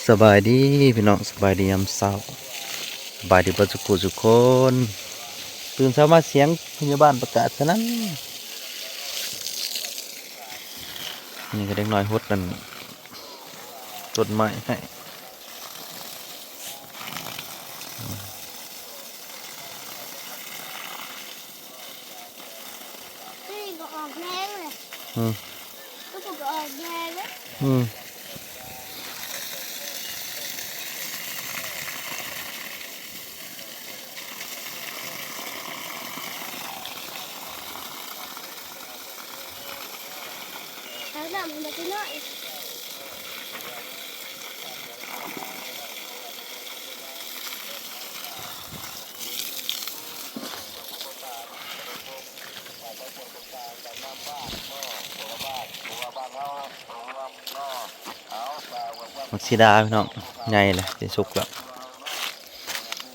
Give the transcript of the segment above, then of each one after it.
ສະບາຍດີພີ່ນ້ອງ ສະບາຍດີຍາມເຊົ້າ ສະບາຍດີເບິດສຸຂູສຸຄົນ. ຕື່ນເຊົ້າມາສຽງພະຍາບານປະກາດສະນັ້ນ. ນີ້ກໍເດັກນ້ອຍຫົດນັ້ນ ຕົ້ນໄມ້ໃຫ້. ນີ້ກໍອອກແດງເລີຍ. ອືມ ກໍອອກແດງເລີຍ. ອືມ ເອົານ້ຳໃຫ້ເດັກນ້ອຍ. ໝາກສີດາພີ່ນ້ອງ ໃຫຍ່ແລ້ວ ຊິສຸກແລ້ວ.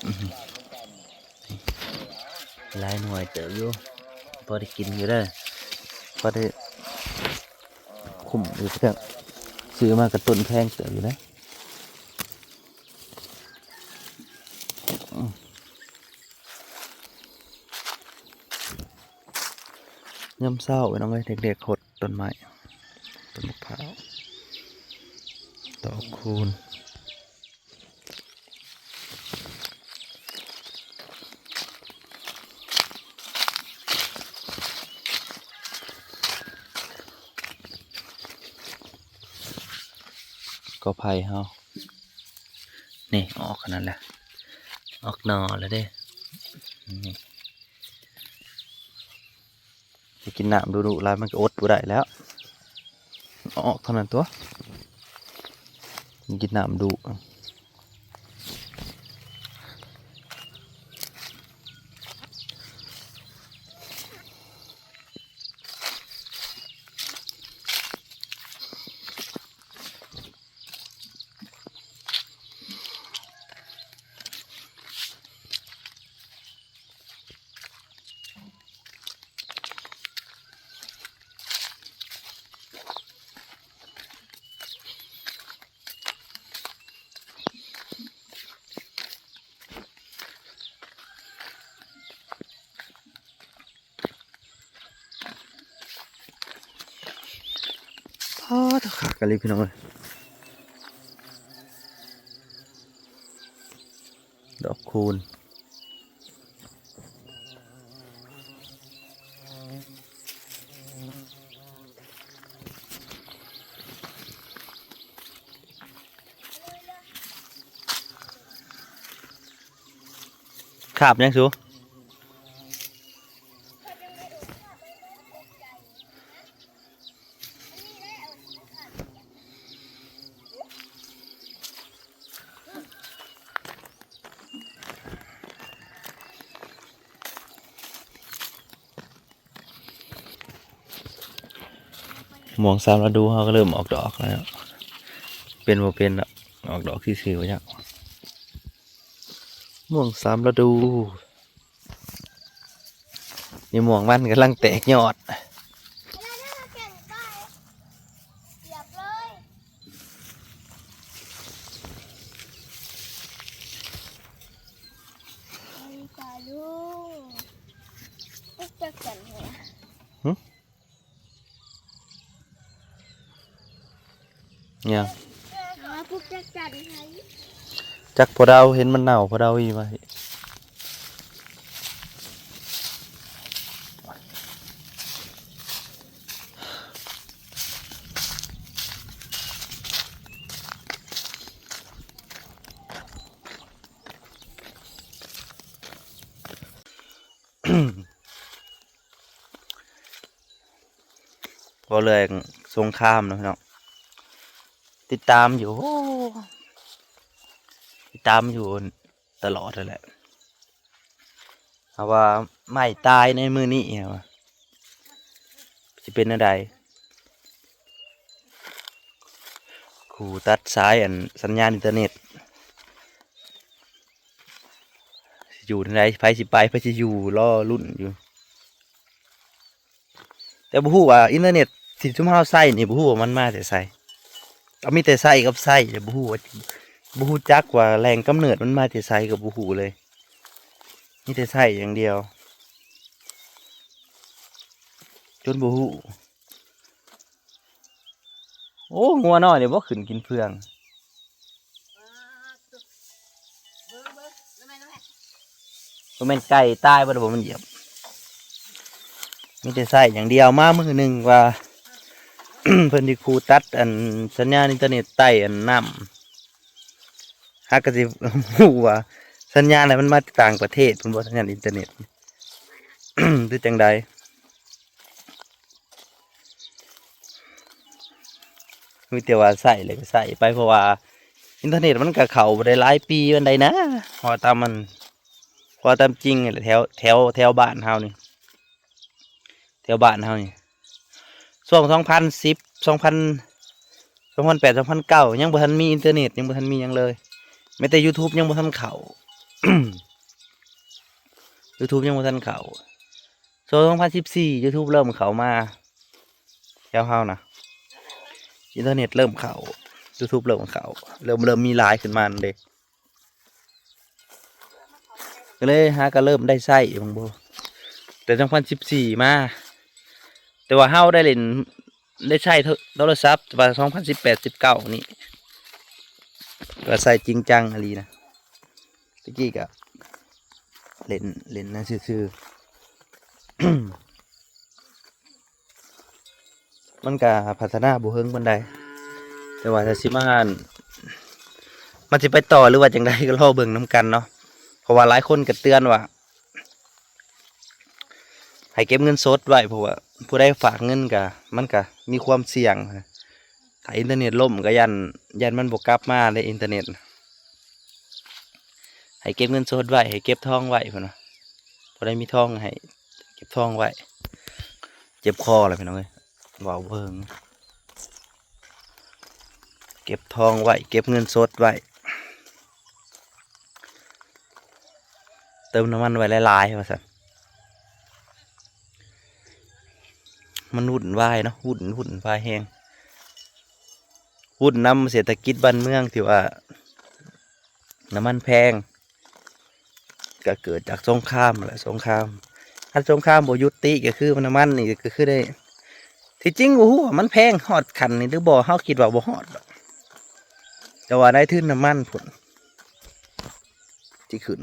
ອື ຫຼາຍໜ່ວຍເຕີບຢູ່ ພໍໄດ້ກິນຢູ່ເດີ ພໍໄດ້ຄຸ້ມຢູ່ເດີ. ຊື້ມາກໍຕົ້ນແພງເຕີບຢູ່ເດີ. ຍາມເຊົ້າພີ່ນ້ອງເອີຍ ເດັກໆຫົດຕົ້ນໄມ້ ຕົ້ນໝາກພ້າວ ດອກຄູນ. ກໍໄຜ່ເຮົາ ນີ້ອອກອັນນັ້ນແຫຼະ ອອກໜໍ່ແລ້ວເດ້. ນີ້ ຊິກິນນ້ຳດຸໆຫຼາຍ ມັນກໍອົດບໍ່ໄດ້ແລ້ວ ອອກເທົ່ານັ້ນຕົວະ ກິນນ້ຳດຸ. ປາດ ຄັກອີ່ຫຼີພີ່ນ້ອງເອີຍ ດອກຄູນ. ຄາບຫຍັງສູ? ມ່ວງສາມລະດູເຮົາກໍເລີ່ມອອກດອກແລ້ວ ເປັນບໍ່ເປັນດອກ ອອກດອກຊື່ໆ ວ່າຈັ່ງ ມ່ວງສາມລະດູ. ນີ້ມ່ວງມັນກຳລັງແຕກຍອດ ຫຶ? ຫຍັງ? ເອົາມາປຸກຈັກຈັນໃຫ້ ຈັກພໍ່ດາວເຫັນມັນເນົ່າ ພໍ່ດາວອີວ່າ. ເວົ້າເລື່ອງສົງຄາມເນາະພີ່ນ້ອງ ຕິດຕາມຢູ່ ຕິດຕາມຢູ່ຕະຫຼອດຫັ້ນແຫຼະ ເຮົາວ່າໄມ້ຕາຍໃນມື້ນີ້ ເຮົາວ່າຊິເປັນແນວໃດ ຂູ່ຕັດສາຍອັນສັນຍານອິນເຕີເນັດ ຊິຢູ່ແນວໃດ ໃຜຊິໄປ ໃຜຊິຢູ່ ລໍລຸ້ນຢູ່. ແຕ່ບໍ່ຮູ້ວ່າອິນເຕີເນັດທີ່ຊຸມເຮົາໃຊ້ນີ້ ບໍ່ຮູ້ວ່າມັນມາແຕ່ໃສ. ກໍມີແຕ່ໃຊ້ກັບໃຊ້ ແຕ່ບໍ່ຮູ້ວ່າ ບໍ່ຮູ້ຈັກວ່າແຫຼ່ງກຳເນີດມັນມາແຕ່ໃສກໍບໍ່ຮູ້ເລີຍ ມີແຕ່ໃຊ້ຢ່າງດຽວ ຈົນບໍ່ຮູ້. ໂອ້ ງົວນ້ອຍນີ້ບໍ່ຂຶ້ນກິນເຟືອງ ບໍ່ແມ່ນໄກ່ຕາຍບໍ່ ບໍ່ມັນຢຽບ ມີແຕ່ໃຊ້ຢ່າງດຽວ. ມາມື້ໜຶ່ງວ່າ ເພິ່ນຊິຂູດຕັດອັນສັນຍານອິນເຕີເນັດໃຕ້ອັນນ້ຳ ຫາກໍຊິຮູ້ວ່າສັນຍານນັ້ນມັນມາຈາກຕ່າງປະເທດພຸ້ນບໍ່ ສັນຍານອິນເຕີເນັດ ຫຼືຈັ່ງໃດ ມີແຕ່ວ່າໃຊ້ແລ້ວກໍໃຊ້ໄປ ເພາະວ່າອິນເຕີເນັດມັນກໍເຂົ້າບໍ່ໄດ້ຫຼາຍປີປານໃດນະ ເພາະວ່າຕາມມັນ ເພາະວ່າຕາມຈິງແຫຼະ ແຖວ ແຖວ ແຖວບ້ານເຮົານີ້ ແຖວບ້ານເຮົານີ້ ຊ່ວງສອງພັນສິບ ສອງພັນ ສອງພັນແປດ ສອງພັນເກົ້າ ຍັງບໍ່ທັນມີອິນເຕີເນັດ ຍັງບໍ່ທັນມີຫຍັງເລີຍ ແມ້ແຕ່ຢູທູບຍັງບໍ່ທັນເຂົ້າ ຢູທູບຍັງບໍ່ທັນເຂົ້າ ຊ່ວງສອງພັນສິບສີ່ ຢູທູບເລີ່ມເຂົ້າມາແຖວເຮົານະ ອິນເຕີເນັດເລີ່ມເຂົ້າ ຢູທູບເລີ່ມເຂົ້າ ເລີ່ມ ເລີ່ມມີຫຼາຍຂຶ້ນມານັ້ນເດ້ ກໍເລີຍຫາກໍເລີ່ມໄດ້ໃຊ້ເບິ່ງບໍ່ ແຕ່ສອງພັນສິບສີ່ມາ ແຕ່ວ່າເຮົາໄດ້ຫຼິ້ນ ໄດ້ໃຊ້ໂທ ໂທລະສັບວ່າສອງພັນສິບແປດ ສິບເກົ້ານີ້ ກໍໃຊ້ຈິງຈັງອີ່ຫຼີນະ ແຕ່ກີ້ກໍຫຼິ້ນ ຫຼິ້ນນະຊື່ໆ ມັນກະພັດທະນາບໍ່ເຖິງປານໃດ ແຕ່ວ່າຖ້າຊິມາ ມັນຊິໄປຕໍ່ ຫຼືວ່າຈັ່ງໃດກໍລໍເບິ່ງນຳກັນເນາະ ເພາະວ່າຫຼາຍຄົນກໍເຕືອນວ່າ ໃຫ້ເກັບເງິນສົດໄວ້ ເພາະວ່າຜູ້ໃດຝາກເງິນກະ ມັນກະມີຄວາມສ່ຽງ ຖ້າອິນເຕີເນັດລົ້ມກໍຢ້ານ ຢ້ານມັນບໍ່ກັບມາເດ້ ອິນເຕີເນັດ ໃຫ້ເກັບເງິນສົດໄວ້ ໃຫ້ເກັບທອງໄວ້ ເພິ່ນວ່າ ຜູ້ໃດມີທອງໃຫ້ເກັບທອງໄວ້ ເຈັບຄໍແລ້ວພີ່ນ້ອງເອີຍ ເວົ້າບໍ່ເຖິງ ເກັບທອງໄວ້ ເກັບເງິນສົດໄວ້ ເຕີມນ້ຳມັນໄວ້ຫຼາຍໆ ວ່າຊັ້ນ ມັນວຸ່ນວາຍເນາະ ວຸ່ນ ວຸ່ນວາຍແຮງ ວຸ່ນນຳເສດຖະກິດບ້ານເມືອງທີ່ວ່ານ້ຳມັນແພງ ກໍເກີດຈາກສົງຄາມຫັ້ນແຫຼະ ສົງຄາມ ຄັນສົງຄາມບໍ່ຢຸດຕິກໍຄືນ້ຳມັນນີ້ກໍຄືໄດ້ ທີ່ຈິງບໍ່ຮູ້ວ່າມັນແພງຮອດຂັ້ນນີ້ຫຼືບໍ່ ເຮົາຄິດວ່າບໍ່ຮອດດອກ ແຕ່ວ່ານາຍທຶນນ້ຳມັນພຸ້ນທີ່ຂຶ້ນ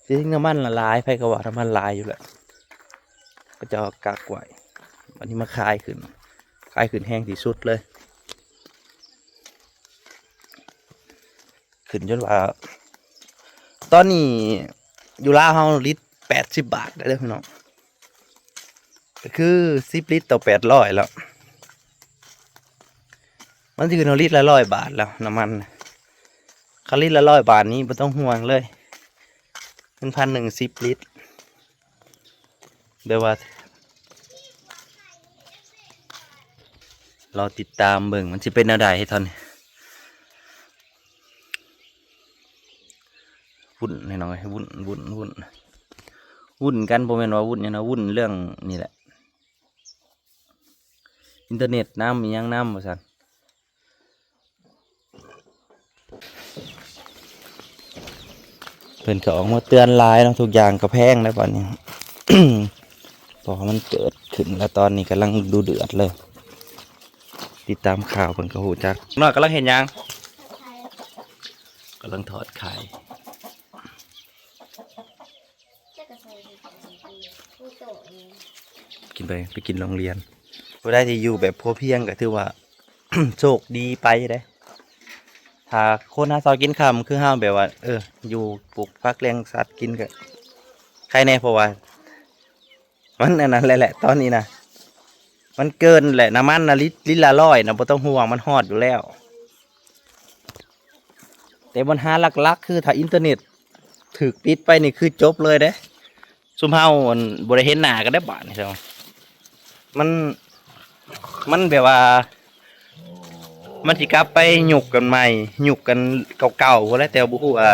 ທີ່ຈິງນ້ຳມັນລະຫຼາຍ ໃຜກໍວ່ານ້ຳມັນຫຼາຍຢູ່ແຫຼະ ເຂົາເຈົ້າກັກໄວ້ ບັດນີ້ມາຂາຍຂຶ້ນ ຂາຍຂຶ້ນແຮງທີ່ສຸດເລີຍ ຂຶ້ນຈົນວ່າ ຕອນນີ້ຢູ່ລາວເຮົາລິດແປດສິບບາດແລ້ວເດີພີ່ນ້ອງ ກໍຄືສິບລິດຕໍ່ແປດຮ້ອຍແລ້ວ ມັນຊິຂຶ້ນຮອດລິດລະຮ້ອຍບາດແລ້ວ ນ້ຳມັນ ຄັນລິດລະຮ້ອຍບາດນີ້ບໍ່ຕ້ອງຫ່ວງເລີຍ ເງິນພັນໜຶ່ງສິບລິດ ແບບວ່າ ລໍຕິດຕາມເບິ່ງມັນຊິເປັນແນວໃດເທົ່ານີ້ ວຸ່ນພີ່ນ້ອງເອີຍ ວຸ່ນ ວຸ່ນ ວຸ່ນ ວຸ່ນກັນ ບໍ່ແມ່ນວ່າວຸ່ນຫຍັງນະ ວຸ່ນເລື່ອງນີ້ແຫຼະ ອິນເຕີເນັດນຳ ອີ່ຫຍັງນຳ ວ່າຊັ້ນ ເພິ່ນກໍອອກມາເຕືອນຫຼາຍເນາະ ທຸກຢ່າງກໍແພງແລ້ວບັດນີ້ ເພາະວ່າມັນເກີດຂຶ້ນແລ້ວ ຕອນນີ້ກຳລັງດຸເດືອດເລີຍ ຕິດຕາມຂ່າວເພິ່ນກໍຮູ້ຈັກ ນ້ອຍກຳລັງເຮັດຫຍັງ ກຳລັງທອດໄຂ່ ກິນໄປ ໄປກິນໂຮງຮຽນ ຜູ້ໃດທີ່ຢູ່ແບບພໍພຽງກໍຖືວ່າ ໂຊກດີໄປເດ້ ຖ້າຄົນຫາເຊົ້າກິນຄ່ຳຄືເຮົາ ແບບວ່າ ເອີ ຢູ່ປູກຜັກລ້ຽງສັດກິນກໍໄຄແດ່ ເພາະວ່າມັນອັນນັ້ນແຫຼະ ຕອນນີ້ນະ ມັນເກີນແຫຼະ ນ້ຳມັນນະ ລິດ ລິດລະຮ້ອຍນະ ບໍ່ຕ້ອງຫ່ວງ ມັນຮອດຢູ່ແລ້ວ ແຕ່ບັນຫາຫຼັກໆ ຄືຖ້າອິນເຕີເນັດຖືກປິດໄປນີ້ຄືຈົບເລີຍເດ້ ຊຸມເຮົາ ອັນ ບໍ່ໄດ້ເຫັນໜ້າກັນໄດ້ບາດນີ້ ມັນ ມັນແບບວ່າ ມັນຊິກັບໄປຍຸກກັນໃໝ່ ຍຸກກັນເກົ່າໆ ພຸ້ນແຫຼະ ແຕ່ບໍ່ຮູ້ວ່າ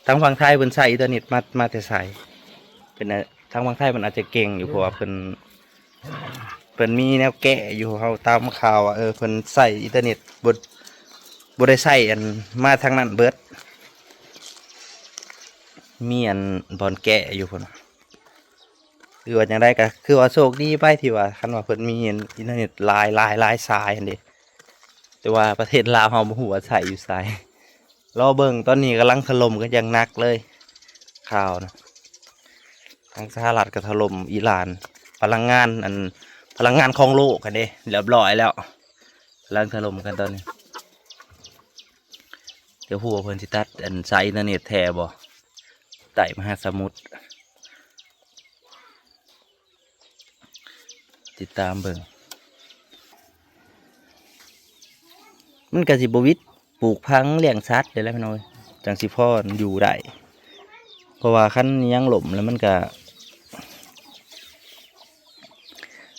ທາງຝັ່ງໄທເພິ່ນໃຊ້ອິນເຕີເນັດມາ ມາແຕ່ໃສ ເປັນ ທາງຝັ່ງໄທເພິ່ນອາດຈະເກັ່ງຢູ່ ເພາະວ່າເພິ່ນ ເພິ່ນມີແນວແກ້ຢູ່ ເຮົາຕາມຂ່າວວ່າ ເອີ ເພິ່ນໃຊ້ອິນເຕີເນັດ ບໍ່ ບໍ່ໄດ້ໃຊ້ອັນ ມາທາງນັ້ນເບິດ ມີອັນບ່ອນແກ້ຢູ່ພຸ້ນວ່າ ຫຼືວ່າຈັ່ງໃດ ກໍຄືວ່າໂຊກດີໄປທີ່ວ່າ ຄັນວ່າເພິ່ນມີອັນອິນເຕີເນັດຫຼາຍ ຫຼາຍ ຫຼາຍສາຍຫັ້ນເດ້ ແຕ່ວ່າປະເທດລາວເຮົາບໍ່ຮູ້ວ່າໃຊ້ຢູ່ໃສ. ລໍເບິ່ງ ຕອນນີ້ກຳລັງຖະຫຼົ່ມກັນຢ່າງໜັກເລີຍ ຂ່າວນະ ທາງສະຫະລັດກໍຖະຫຼົ່ມອີຣານ ພະລັງງານ ອັນ ພະລັງງານຂອງໂລກຫັ້ນເດ້ ຮຽບຮ້ອຍແລ້ວ ກຳລັງຖະຫຼົ່ມກັນຕອນນີ້. ຈະຮູ້ວ່າເພິ່ນຊິຕັດອັນສາຍອິນເຕີເນັດແທ້ບໍ່ ໃຕ້ມະຫາສະໝຸດ. ຕິດຕາມເບິ່ງ ມັນກະຊິບໍ່ຫວິດ ປູກຝັງລ້ຽງສັດໄດ້ແລ້ວພີ່ນ້ອງເອີຍ ຈັ່ງຊິພໍຢູ່ໄດ້ ເພາະວ່າຄັນຍັງລົ້ມແລ້ວມັນກະ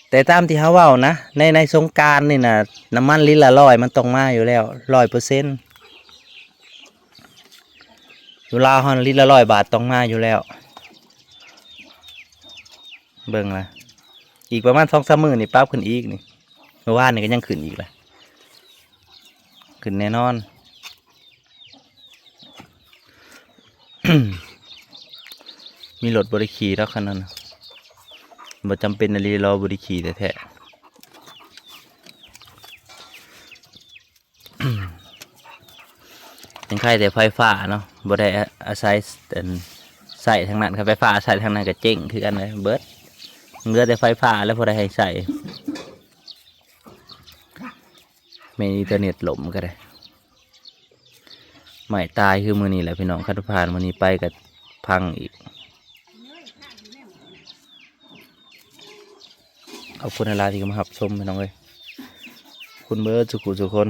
ແຕ່ຕາມທີ່ເຮົາເວົ້ານະ ໃນ ໃນສົງການນີ້ນະ ນ້ຳມັນລິດລະຮ້ອຍມັນຕ້ອງມາຢູ່ແລ້ວ ຮ້ອຍເປີເຊັນ ຢູ່ລາວເຮົານະ ລິດລະຮ້ອຍບາດຕ້ອງມາຢູ່ແລ້ວ. ເບິ່ງລະ ອີກປະມານສອງສາມມື້ນີ້ປັບຂຶ້ນອີກນີ້ ເມື່ອວານນີ້ກໍຍັງຂຶ້ນອີກລະ ຂຶ້ນແນ່ນອນ. ມີລົດບໍ່ໄດ້ຂີ່ດອກຄັນນັ້ນນະ ບໍ່ຈຳເປັນອີ່ຫຼີ ລໍບໍ່ໄດ້ຂີ່ແທ້ໆ. ຍັງໄຄແຕ່ໄຟຟ້າເນາະ ບໍ່ໄດ້ອາໄສ ອັນ ໃຊ້ທາງນັ້ນ ຄັນໄຟຟ້າໃຊ້ທາງນັ້ນກໍເຈັງຄືກັນເລີຍ ເບິດ ເຫຼືອແຕ່ໄຟຟ້າແລ້ວ ບໍ່ໄດ້ໃຫ້ໃຊ້ ແມ່ນອິນເຕີເນັດລົ້ມກໍໄດ້ ໄມ້ຕາຍຄືມື້ນີ້ແຫຼະພີ່ນ້ອງ ຄັນຜ່ານມື້ນີ້ໄປກໍພັງອີກ. ຂອບຄຸນຫຼາຍໆທີ່ເຂົ້າມາຮັບຊົມພີ່ນ້ອງເອີຍ ຂອບຄຸນເບິດສູ່ຜູ້ສູ່ຄົນ